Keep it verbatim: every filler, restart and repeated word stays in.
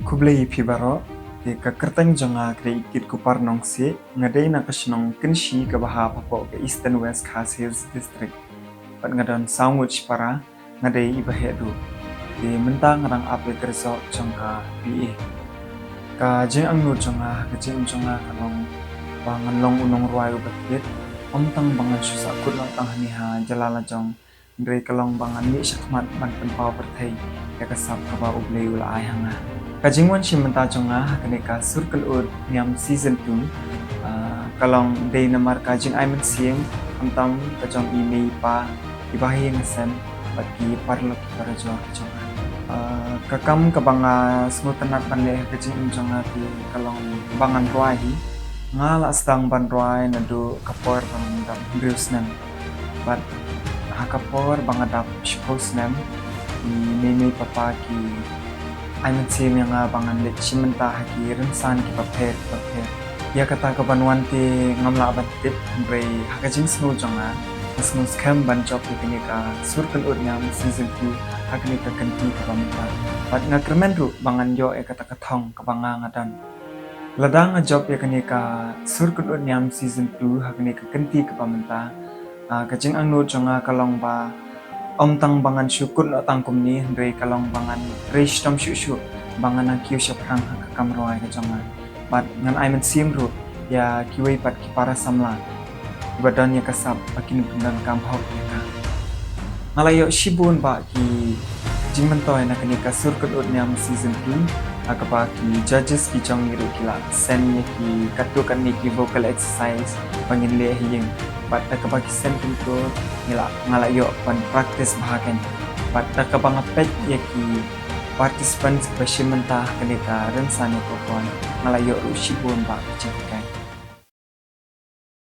Khublei phi baroh. Te ka kyrteng jong nga ka dei Kit Kupar Nongsiej, nga dei na ka shnong Kynshi kaba hap hapoh ka Eastern West Khasi Hills District. Bad nga don saw ngut shipara, nga dei i ba heh duh. Te mynta nga dang ap ïa ka result jong ka B A. Ka jingangnud jong nga ha ka jingim jong nga ka long ba ngan long u nongrwai uba thied, ym tang ba ngan shu sahkut noh tang hangne ha jylla la jong, hynrei ka long ba ngan mih shakhmat ban pynpaw pyrthei ïa ka sap kaba U Blei u la ai ha nga. Ka jingwan shim bynta jong nga ha kane ka sur kynnoh niam season two, ah, ka long dei namar ka jingai mynsiem, khamtam ka jong i mei i pa, i bahaïing hasem, bad ki paralok ki parajor ka jong nga. Ah, ka kam kaba nga sngewtynnat ban leh ha ka jingim jong nga te ka long ba ngan rwai hi. Nga la sdang ban rwai naduh ka por ba nga dap hynriew snem. Bad ha ka por ba nga dap shiphew snem, i mei mei papa ki ai mynsiem ïa nga ba ngan leit shim bynta ha ki rynsan kiba pher kiba pher. Ïa kata kaban wan te ngam lah ban tip, hynrei ha ka jingsngew jong nga, nga sngewskhem ban jop ïa kane ka sur kynnoh niam season two ha kane ka kynti kaba mynta. Bad nga kyrmen ruh ba ngan ïoh ïa kata ka thong kaba nga nga don. Lada nga jop ïa kane ka sur kynnoh niam season two ha kane ka kynti kaba mynta, ah, ka jingangnud jong nga ka long ba ym tang ba ngan shu kut noh tang kumne, hynrei ka long ba ngan trei shitom shuh shuh, ba ngan nang kiew shaphrang ha ka kam rwai ka jong nga. Bad ngan ai mynsiem ruh ïa kiwei pat ki para samla kiba don ïa ka sap ba kin pyndonkam hok ïa ka. Nga la ïoh shibun bah ki jingmyntoi na kane ka sur kynnoh niam season two, ha kaba ki judges ki jong ngi ruh ki la send ïa ki katto katne ki vocal exercise ba ngin leh ha ïing. Bad da kaba ki send kumto, ngi la, nga la ïoh ban practice bha kein. Bad da kaba nga peit ïa ki participants ba shim bynta ha kane ka rynsan ïa ka por, nga la ïoh ruh shibun bah ki jinghikai.